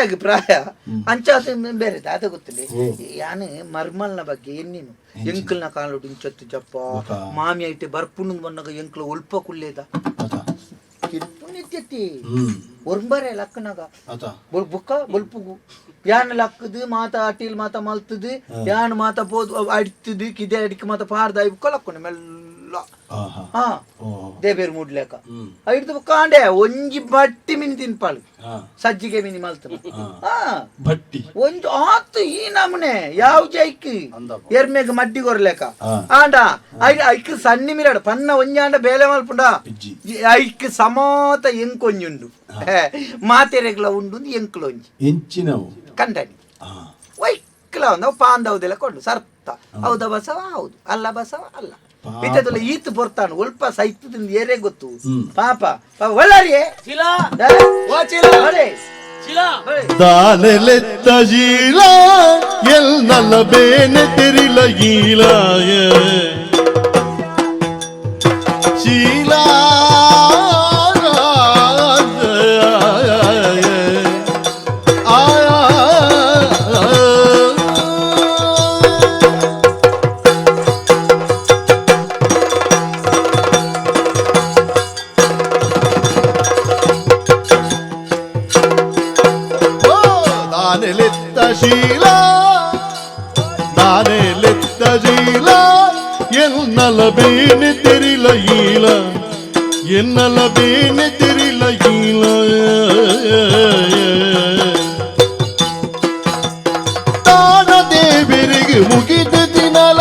ಆಗಿ ಪ್ರಾಯ ಅಂಚಾತ ಬೇರೆ ದಾದ ಗೊತ್ತಿಲ್ಲ. ಯಾನು ಮರ್ಮಲ್ನ ಬಗ್ಗೆ ಎನ್ನಿನು ಎಂಕಲ್ನ ಕಾಲುಡು ಇಂಚತ್ತು ಜಪ್ಪ ಮಾಮಿ ಐತೆ ಬರ್ಪುಂಡು ಬಂದಾಗ ಎಂಕ್ಲ ಒಲ್ಪ ಕುಲ್ಲೇದ ತಿರ್ಪುಣಿತ್ಯತಿ ಒರ್ಂಬರೆ ಲಕ್ಕನಾಗ ಬುಕ್ಕ ಬೊಲ್ಪುಗು ಯಾನ್ ಲಕ್ಕದು ಮಾತ ಅಟಿಲ್ ಮಾತ ಮಲ್ತದು ಯಾನ್ ಮಾತ ಪೋದು ಅಡಿತದು ಕಿದೆ ಅಡಿಕೆ ಮಾತ ಪಾರ್ದ ಬುಕ್ಕ ಲಕ್ಕುಂಡು ಮೆಲ್ಲ. ಹಾ, ದೇಬೇರು ಮೂಡ್ಲೇಕ ಐಡ್ದು ಬುಕ್ಕ ಆಂಡೆ ಒಂಜಿ ಬಟ್ಟಿ ಮಿನಿ ತಿನ್ಪಾಳು, ಸಜ್ಜಿಗೆ ಮಿನಿ ಮಲ್ತನ. ಹಾ, ಭಟ್ಟಿ ಒಂಜಿ ಆತು ಈ ನಮೂನೆ ಯಾವ ಜೈಕ್ ಎರ್ಮೆಗ್ ಮಡ್ಡಿ ಕೊರ್ಲೇಕ ಆಂಡ ಐಕ್ ಸಣ್ಣಿ ಮಿರಾಡ್ ಪನ್ನ ಒಂಜಾಂಡ ಬೇಲೆ ಮಲ್ಪುಂಡ ಐಕ್ ಸಮಾತ ಎಂಕೊಂಜುಂಡು ಮಾತೆರೆಗ್ಲ ಉಂಡು ಎಂಕ್ಲ ಒಂಜಿ ಎಂಚಿನವು ಕಂಡನಿ ವೈಕ್ಲ ಒಂದು ಪಾಂದವುದೆಲ್ಲ ಕೊಂಡು ಸರ್ತ ಹೌದ ಬಸವ, ಹೌದು ಅಲ್ಲ ಬಸವ ಅಲ್ಲ. ಇತ್ತದಲ್ಲ ಈತ್ ಬೊರ್ತಾನು ಒಲ್ಪ ಸೈತದಿಂದ ಏರೇ ಗೊತ್ತು. ಪಾಪ ಪಾಪ ಒಳ್ಳಾರಿಯೇ. ದಾನೆಲೆತ್ತ ಶೀಲ ಎಲ್ನಲ್ಲ ಬೇನೆ ತೆರಿಲ ಈಲ ಶೀಲ. ದಾನೆಲೆತ್ತ ಶೀಲ, ದಾನೆಲೆತ್ತ ಶೀಲ ಎನ್ನಲ ಬೇನೆ ತೆರಿಲ ಈಲ, ಎನ್ನಲ ಬೇನೆ ತೆರಿಲ ಈಲ. ತಾನ ದೇವರಿಗೆ ಮುಗಿದ ದಿನಲ,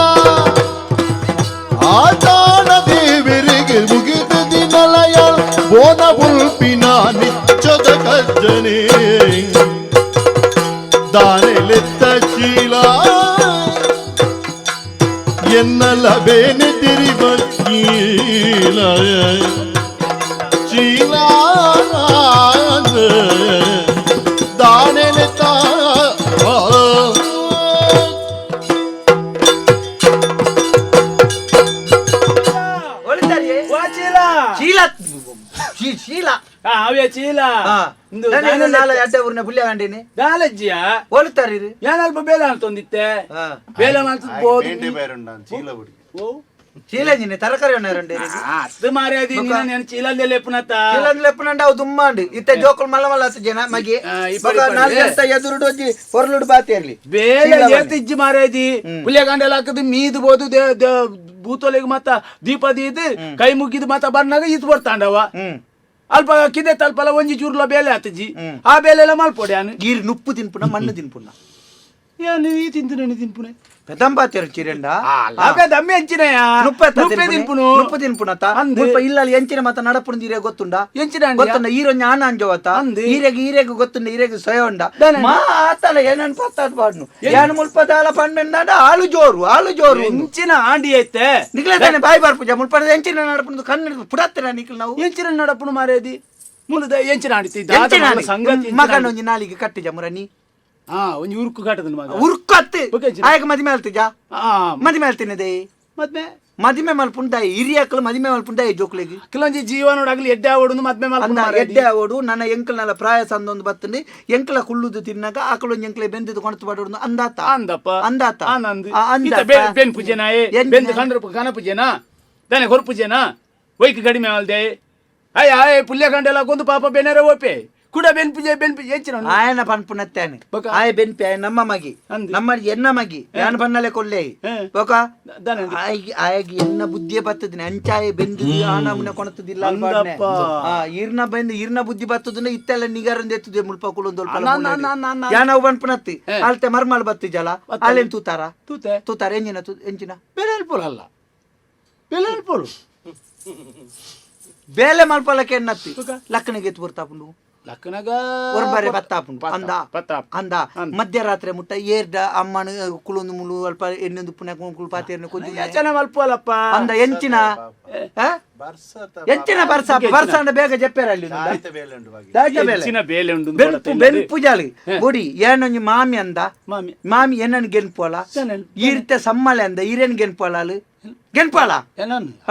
ಆ ತಾನ ದೇವರಿಗೆ ಮುಗಿದ ದಿನಲಯ ಬೋನ ಉಲ್ಪಿನ ನಿಚ್ಚದ ಕಜ್ಜನೆ. ದಾನೆಲೆತ್ತ ಶೀಲ ಎನ್ನಲ ಬೇನೆ ತಿರಿಬೀಲ ಶೀಲ ದಾನೆಲೆತ್ತ. ಒಳಿತಾರಿಯೇ ಶೀಲ ಶೀಲ. ಅವೇ ಚೀಲ. ನಾಲ ಅಡ್ಡ ಊರಿನ ಪುಲ್ಯ ಗಂಡಿನಿ. ದಾಲಜ್ಜಿಯ. ಒಳಿತಾರಿ. ಯಾನ್ ಅಲ್ಪ ಬೇಲೆ ಅಂತೊಂದಿತ್ತೆ, ಬೇಲೆ ಮಾಡ್ಬೋದು. ಚೀಲಂಜಿನಿ ತರಕಾರಿ ಉಣ್ಣಾರಂడి. ಅದು ಮಾರ್ಯಾದಿ ನಾನು ಚೀಲಲ್ಲೇ ಲೆಪ್ಪುನತ್ತ. ಚೀಲಂದ್ ಲೆಪ್ಪುನಂಡ ಅವು ದುಮ್ಮಾಂಡು ಇತ್ತೆ ಜೋಕುಲು ಮಲ್ಲ ಮಲ್ಲ ಹತ್ತು ಜನ ಮಗಿ ನಾಲ್ಕು ಎದುರುಡು ಒಂಜಿ ಹೊರಲುಡು ಬಾತಿ ಇರ್ಲಿ. ಬೇಲೆ ಏತಿಜ್ಜಿ ಮಾರ್ಯಾದಿ. ಪುಲ್ಯ ಗಂಡೆಲ್ಲ ಹಾಕದು ಮೀದು ಬೋದು ಭೂತೊಲೆಗ್ ಮತ್ತ ದೀಪ ದೀದ್ ಕೈ ಮುಗಿದು ಮತ್ತ ಬರ್ನಾಗ ಈತ್ ಬರ್ತಾಂಡವ. ಅಲ್ಪ ಕಿದೆ ತಲ್ಪಲ ಒಂಜಿ ಚೂರ್ಲ ಬೇಲೆ ಆತಜಿ, ಆ ಬೇಲೆ ಎಲ್ಲ ಮಲ್ಪೊಡೆ ಯಾನು. ಗೀರ್ ನುಪ್ಪು ತಿನ್ಪುನ ಮಣ್ಣು ತಿನ್ಪುನ? ಯಾನು ಈ ತಿಂತುನೆ ತಿನ್ಪುನೆ. ಪೆದಂಬಾತಿರು ಚಿರಂಡ. ದಮ್ಮೆ ಎಂಚಿನಯ? ನುಪ್ಪೆ ನುಪ್ಪೆ ತಿನ್ಪುನು. ನುಪ್ಪು ತಿನ್ಪುನತ ಮುಲ್ಪ ಇಲ್ಲಲ್ಲಿ ಎಂಚಿನ ಮತ ನಡಪುನ ಈರೆ ಗೊತ್ತುಂಡ? ಎಂಚಿನ ಗೊತ್ತುಂಡ? ಈರೊಂಜಿ ಆನ ಅಂಜವತ ಈರೆಗ್ ಈರೆಗ್ ಗೊತ್ತುಂಡ? ಈರೆಗ್ ಸೊಯ ಉಂಡ ಮಾ ಆತಲ ಏನನ್ ಪತ್ತಾದ್ ಪಾಡ್ನು ಯಾನು ಮುಲ್ಪ ದಾಲ ಪಂಡ ಆಳು ಜೋರು ಆಳು ಜೋರು. ಎಂಚಿನ ಆಂಡಿ ಐತೆ. ನಿಕ್ಲೆ ತಾನೆ ಬಾಯಿ ಬರ್ಪುಜ. ಮುಲ್ಪ ಎಂಚಿನ ನಡಪುನ ಕಣ್ಣು ಪುಡತ್ತಿರ ನಿಕ್ಲು ನಾವು. ಎಂಚಿನ ನಡಪುನು ಮಾರೇದಿ ಮುಲದ ಎಂಚಿನ ಆಂಡಿ ಸಂಗತಿ ಮಗನ ಒಂಜಿ ನಾಲಿಗೆ ಕಟ್ಟಿಜ ಮುರನಿ. ಹಾ, ಒಂಜಿ ಉರ್ಕು ಕಟ್ಟದ ಮಗ. ಉರ್ಕು ಅತ್ತೆ ಆಯಕ ಮದಿಮೆ ಅಲ್ತಿಜ? ಮದಿಮೆ ಅಲ್ತಿನದೆ. ಮದ್ಮೆ ಮದಿಮೆ ಮಲ್ಪುಂಡಾಯಿ ಹಿರಿಯಕ್ಕಲು ಮದಿಮೆ ಮಲ್ಪುಂಡಾಯಿ ಜೋಕ್ಲೆಗ್ ಕೆಲವೊಂಜಿ ಜೀವನ ಆಗಲಿ ಎಡ್ಡೆ ಆವಡು ಮದ್ಮೆ ಮಲ್ಪುಂಡ ಎಡ್ಡೆ ಆವಡು. ನನ್ನ ಎಂಕಲ್ನೆಲ್ಲ ಪ್ರಾಯ ಸಂದೊಂದು ಬತ್ತಂದು ಎಂಕಲ ಕುಳ್ಳುದು ತಿನ್ನಾಗ ಆಕಳು ಒಂಜಿ ಎಂಕಲೆ ಬೆಂದಿದ್ದು ಕೊಣತು ಪಾಡೋಡು ಅಂದಾತ. ಅಂದಪ್ಪ. ಅಂದಾತ. ಅಂದ ಬೆನ್ ಪೂಜೆನಾಯೆ ಬೆಂದು ಕಂಡ್ರ ಕನ ಪೂಜೆನಾ ದಾನೆ ಹೊರ ಪೂಜೆನಾ ಒಯ್ಕ್ ಕಡಿಮೆ ಆಲ್ದೆ ಅಯ್ಯ ಆಯ್ ಪುಲ್ಯ ಕಂಡೆಲ್ಲ ಕೊಂದು ಪಾಪ ಬೆನೆರೆ ಓಪೆ ಕೂಡ ಬೆನ್ ಪೂಜೆ ಬೆನ್ ಪೂಜೆ ಹೆಚ್ಚಿನ ಆಯನ ಪನ್ಪುನತ್ತಾನೆ ಆಯ ಬೆನ್ಪಿ ಆಯ ನಮ್ಮ ಮಗಿ ನಮ್ಮ ಎನ್ನ ಮಗಿ ಯಾನ್ ಪನ್ನಲೆ ಕೊಲ್ಲೆ ಬೊಕ ಆಯಗಿ ಎನ್ನ ಬುದ್ಧಿಯ ಬತ್ತದಿನ ಅಂಚಾಯ ಬೆಂದು ಆನ ಮುನ ಕೊಣತದಿಲ್ಲ. ಈರ್ನ ಬೆಂದು ಈರ್ನ ಬುದ್ಧಿ ಬತ್ತದನ್ನ ಇತ್ತೆಲ್ಲ ನಿಗರಂದ ಎತ್ತುದೆ ಮುಲ್ಪ ಕುಲೊಂದು ಯಾನವು ಪನ್ಪುನತ್ತಿ ಅಲ್ತೆ ಮರ್ಮಲ್ ಬತ್ತಿಜಲ ಅಲ್ಲೇನ್ ತೂತಾರ ತೂತೆ ತೂತಾರ ಎಂಜಿನ ಎಂಚಿನ ಬೇಲೆ ಅಲ್ಪೋಲು ಅಲ್ಲ ಬೇಲೆ ಅಲ್ಪೋಲು ಬೇಲೆ ಮಲ್ಪಲಕ್ಕೆ ಎನ್ನತ್ತಿ ಲಕ್ಕಣಿಗೆ ಎತ್ತು ಬರ್ತಾಪುಂಡು ಲಕ್ಕನಗ ಒರ್ಬರೆ ಬತ್ತಾಪುಂಡು ಅಂದ ಅಂದ ಮಧ್ಯರಾತ್ರಿ ಮುಟ್ಟ ಏರ್ಡ ಅಮ್ಮನ ಕುಲೊಂದು ಮುಳು ಅಲ್ಪ ಎಣ್ಣೊಂದು ಪುನಃ ಕುಳು ಪಾತೇರ್ನ ಕೊಂಚ ಯಚನ ಮಲ್ಪೋಲಪ್ಪ ಅಂದ ಎಂಚಿನ ಎಂಚಿನ ಬರ್ಸ ಬರ್ಸ ಅಂಡ ಬೇಗ ಜಪ್ಪೇರ ಅಲ್ಲಿ ಬೇಲೆ ಉಂಡು ಬೆನ್ಪು ಬೆನ್ಪು ಜಾಲಿ ಬೊಡಿ ಏನೊಂಜಿ ಮಾಮಿ ಅಂದ ಮಾಮಿ ಮಾಮಿ ಏನನ್ ಗೆನ್ಪೋಲ ಈರ್ತೆ ಸಮ್ಮಲೆ ಅಂದ ಈರೇನ್ ಗೆನ್ಪೋಲ ಅಲ್ಲಿ ಗೆನ್ಪೋಲ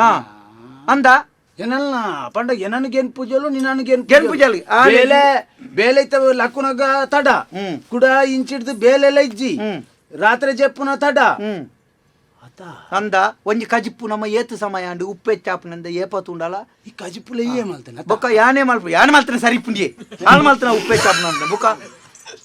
ಹಾ ಅಂದ ಏನಲ್ಲ ಪಂಡ ಎನನ್ಗೇನ್ ಪೂಜಲು ನಿನನ್ಗೇನ್ ಗೆನ್ ಪೂಜಲು. ಬೇಲೆ ಬೇಲೆ ಇತ್ತ ಲಕ್ಕುನಗ ತಡ ಕುಡ ಇಂಚಿಡ್ದು ಬೇಲೆಲ್ಲ ಇಜ್ಜಿ ರಾತ್ರಿ ಜೆಪ್ಪುನ ತಡ ಅತ ಅಂದ ಒಂಜಿ ಕಜಿಪ್ಪು ನಮ್ಮ ಏತು ಸಮಯ ಅಂಡು ಉಪ್ಪೆ ಚಾಪುನಂದ ಏಪ ತುಂಡಲ. ಈ ಕಜಿಪ್ಪುಲ ಏ ಮಲ್ತನ? ಬೊಕ್ಕ ಯಾನೇ ಮಲ್ಪ, ಯಾನ್ ಮಲ್ತನ ಸರಿ ಪುಂಜಿ ಹಾಲು ಮಲ್ತನ ಉಪ್ಪೆ ಚಾಪುನ ಅಂತ ಬೊಕ್ಕ.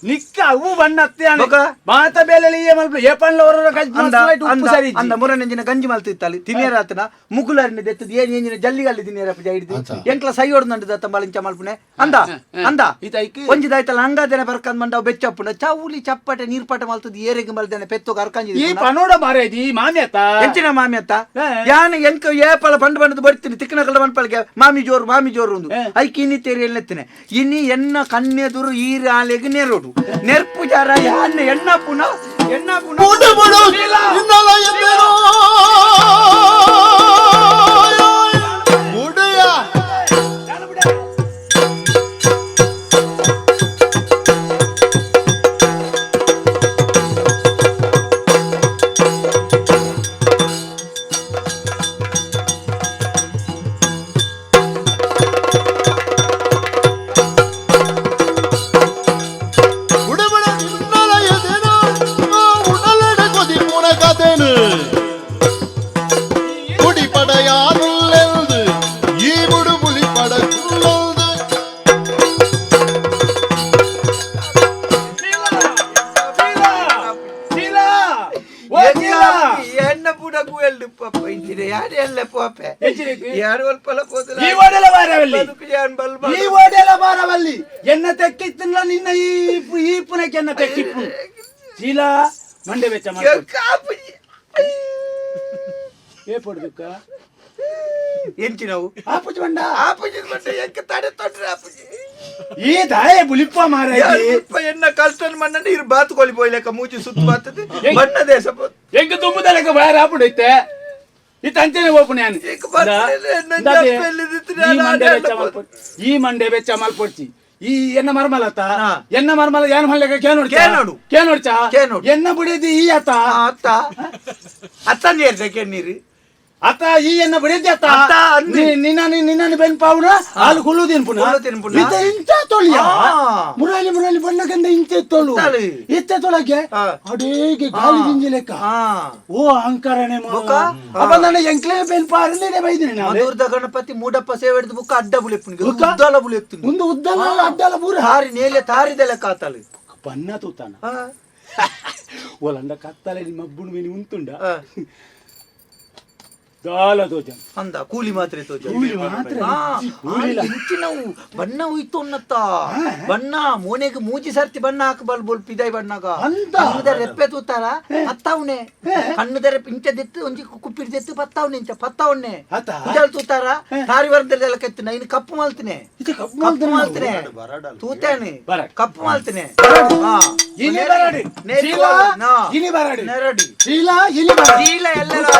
ನಿಕ್ಕ ಅವು ಬಣ್ಣ ಅತ್ತೆ. ಬೊಕ್ಕ? ಮಾತ ಬೇಲೆ ಏ ಮಲ್ಪ ಏ ಪಂಡ್ಲ ಹೊರ ಕಜಿಪ್ಪು ಅಂದ ಮಲ್ತನ ಇಟ್ಟು ಉಪ್ಪು ಅಂದ ಸರಿ ಇಜ್ಜಿ. ಅಂದ ಮುರನೆಂಜಿನ ಗಂಜಿ ಮಲ್ತಿತ್ತಲ್ಲಿ ತಿನಿಯರಾತನ ಮುಗುಲರಿನ ದೆತ್ತದ ಏನ್ ಎಂಜಿನ ಜಲ್ಲಿಗಲ್ಲಿ ತಿನಿಯರಪ್ಪ ಹಿಡಿದು ಎಂಕ್ಲ ಸೈ ಹೊಡ್ದಂಡು ದತ್ತ ಬಲಿಂಚ ಮಲ್ಪುನೆ ಅಂದ ಅಂದ. ಈತ ಐಕ್ ಒಂಜಿ ದಾಯ್ತಲ್ಲ ಹಂಗಾದೇನೆ ಬರ್ಕಂದ್ ಮಂಡವ್ ಬೆಚ್ಚಪ್ಪುನ ಚೌಲಿ ಚಪ್ಪಟೆ ನೀರ್ಪಾಟ ಮಲ್ತದ ಏರೆಗ್ ಮಲ್ದೇನೆ ಪೆತ್ತೋಗ ಈ ಅರ್ಕಂಜಿ. ಪನೋಡ ಮಾರೇದಿ ಮಾಮಿ ಅತ್ತ. ಎಂಚಿನ ಮಾಮಿ ಅತ್ತ? ಯಾನ ಎಂಕ ಏಪಲ ಬಂಡ್ ಬಂಡದು ಬಡ್ತೀನಿ ತಿಕ್ಕನ ಕಳ್ಳ ಬಂಡ್ಪಲ್ಗೆ ಮಾಮಿ ಜೋರು ಮಾಮಿ ಜೋರು ಒಂದು ಐಕಿ ಇನ್ನಿ ತೇರಿ ಎಣ್ಣೆತ್ತಿನ ಇನಿ ಎನ್ನ ಕಣ್ಣೆದುರು ಈರ ಆಲೆಗ್ ನೆರೋಡು ನೆರ್ಪು ಜಾರ ಯಾನ್ನ ಎಣ್ಣ ಪುನ ಎಣ್ಣ ಪುನ. ಬುಡು ಬುಡು ನಿನ್ನಲ ಎಂದೇನೋ ಬುಡುಯ. ಬುಡು ಬುಡು ನಿನ್ನಲ ಎದೆನೋ ಉಡಲಡೆ ಕೊದಿ ಮುನಕತೆನು குடிப்படையானுள்ளது ஈமுடு புலிப்பட குள்ளது. ಎಣ್ಣ ಪುಡ ಗುವೆಲ್ಡು ಪಪ್ಪ ಇಂಚಿನ ಯಾರು ಎಲ್ಲ ಪೋಪೆ ಯಾರು ಒಲ್ಪಲ ಪೋತಲ. ಈ ಓಡೆಲ ಬಾರವಲ್ಲಿ. ಬದುಕು ಯಾನ್ ಬಲ್ ಬಲ್. ಈ ಓಡೆಲ ಬಾರವಲ್ಲಿ ಎನ್ನ ತೆಕ್ಕಿತ್ತಿಲ್ಲ ನಿನ್ನ ಈ ಈ ಪುನಕ್ಕೆ ಎನ್ನ ತೆಕ್ಕಿಪ್ಪು ಚೀಲ ಮಂಡೆ ವೆಚ್ಚ ಮಾಡ್ಕೊ. ಕಾಪುಜಿ. ಏ ಪಡ್ಬೇಕ? ಎಂಚಿನವು? ಆಪುಜಿ ಬಂಡ. ಆಪುಜಿ ಬಂಡ ಎಂಕ ತಡೆ ತೊಟ್ರೆ ಆಪುಜಿ. ಈ ದಾಯ ಬುಲಿಪ್ಪ ಮಾರಾಯ. ಇಪ್ಪ ಎನ್ನ ಕಲ್ತನ್ ಮಣ್ಣಂಡ ಇರು ಬಾತುಕೋಳಿ ಪೋಯ್ಲೆಕ್ಕ ಮೂಜಿ ಸುತ್ತು ಬಾತದೆ ಬಣ್ಣ ದೇಶ ಪೋ. ಎಂಕ ತುಂಬುದಲೆಕ್ಕ ಬಾರ ಆಪುಡೈತೆ ಇತ್ತ ಅಂಚನೆ ಓಪು ನಾನು. ಎಂಕ್ ಬರ್ತದೆ, ನನ್ನ ಜಪ್ಪೆಲ್ಲಿದ್ದಿತ್ತು ನಾನು ಈ ಮಂಡೆ ಆಟ ಬೆಚ್ಚ ಆಡ್ಬೋದು. ಮಲ್ಪೊಡ್ಚಿ, ಈ ಮಂಡೆ ಬೆಚ್ಚ ಮಲ್ಪೊಡ್ಚಿ ಈ ಎನ್ನ ಮರ್ಮಲತ್ತ. ಹಾ. ಎನ್ನ ಮರ್ಮಲ ಏನ್ ಮಲ್ಲೆಕ ಕೇನೋಡ್ಚ? ಕೇನೋಡು. ಕೇನೋಡ್ಚ. ಕೇನೋಡು. ಎನ್ನ ಬುಡಿದಿ ಈ ಅತ್ತ. ಅತ್ತ ಅತ್ತ ನೀರ್ದ ಕೆಣ್ಣೀರು. ಅತ್ತ ಈ ಎನ್ನ ಬುಡಿದಿ ಅತ್ತ. ಅತ್ತ ಅಂದಿ. ನಿನ್ನ ನಿನ್ನ ಬೆನ್ ಪಾವುನ ಹಾಲು ಕುಲ್ಲು ತಿನ್ಪುನ. ಕುಲ್ಲು ತಿನ್ಪುನ. ಇತ್ತ ಇಂಚ ತೊಳಿಯ. ಆ. ಮುರಾಲಿ ಮುರಾಲಿ ಬಣ್ಣಗಂದ ಇಂಚೆ ತೊಳು. ಇತ್ತಾಳು. ಇತ್ತ ತೊಳಗೆ ಆ. ಅಡೇಗೆ ಗಾಳಿ ದಿಂಜಿ ಲೆಕ್ಕ. ಆ. ಓ ಅಹಂಕಾರನೇ. ಬೊಕ್ಕ? ಅಪ್ಪ ನನ್ನ ಎಂಕ್ಲೇ ಬೆನ್ ಪಾರಲೇ ಬೈದಿನಿ ನಾನು. ಮಧುರ್ದ ಗಣಪತಿ ಮೂಡಪ್ಪ ಸೇವೆ ಹಿಡಿದು ಬುಕ್ಕ ಅಡ್ಡ ಬುಲೆಪ್ಪುನಿಗೆ. ಬುಕ್ಕ? ಉದ್ದಲ ಬುಲೆತ್ತುಂಡು. ಒಂದು ಉದ್ದಲ ಅಡ್ಡಲ ಪೂರ. ತಾರಿ ನೇಲೆ ತಾರಿದ ಲೆಕ್ಕ ಆತಲು. ಬಣ್ಣ ತೂತಾನ. ಆ. ಓಲಂಡ ಕತ್ತಲೆ ನಿಮ್ಮ ಅಬ್ಬುಣ ಮೇಲೆ ಉಂತುಂಡ. ಆ. ದಾಲ ದೋಜ. ಅಂದ ಕೂಲಿ ಮಾತ್ರ ತೋಜ. ಕೂಲಿ ಮಾತ್ರ ಇಜ್ಜಿ, ಕೂಲಿ ಇಲ್ಲ. ಇಂಚಿನವು ಬಣ್ಣ ಹೋಯ್ತು ಅನ್ನತ್ತ ಬಣ್ಣ ಮೋನೆಗೆ ಮೂಜಿ ಸರ್ತಿ ಬಣ್ಣ ಹಾಕ ಬಲ್ ಬೋಲ್ ಪಿದಾಯಿ ಬಣ್ಣಗ. ಅಂದ? ಕಣ್ಣುದ ರೆಪ್ಪೆ ತೂತಾರ ಪತ್ತಾವನೆ ಕಣ್ಣುದ ರೆಪ್ಪೆ ಇಂಚ ದೆತ್ತು ಒಂಜಿ ಕುಪ್ಪಿಡ್ ದೆತ್ತು ಪತ್ತಾವನೆ ಇಂಚ ಪತ್ತಾವನೆ. ಆತ? ಕುಜಾಲ್ ತೂತಾರ ತಾರಿ ವರ್ದಲ್ಲ ಕೆತ್ತು ಇನ್ನು ಕಪ್ಪು ಮಲ್ತನೆ. ಇದು ಕಪ್ಪು ಕಪ್ಪು ಮಲ್ತನೆ. ಮಲ್ತನೆ ತೂತೇನೆ. ಬರಡ್. ಕಪ್ಪು ಮಲ್ತನೆ. ಇನಿ ಬರಡಿ. ಶೀಲಾ, ಇನಿ ಬರಡಿ. ನೆರಡಿ. ಶೀಲಾ ಇನಿ ಬರಡಿ. ಶೀಲ ಎಲ್ಲರ.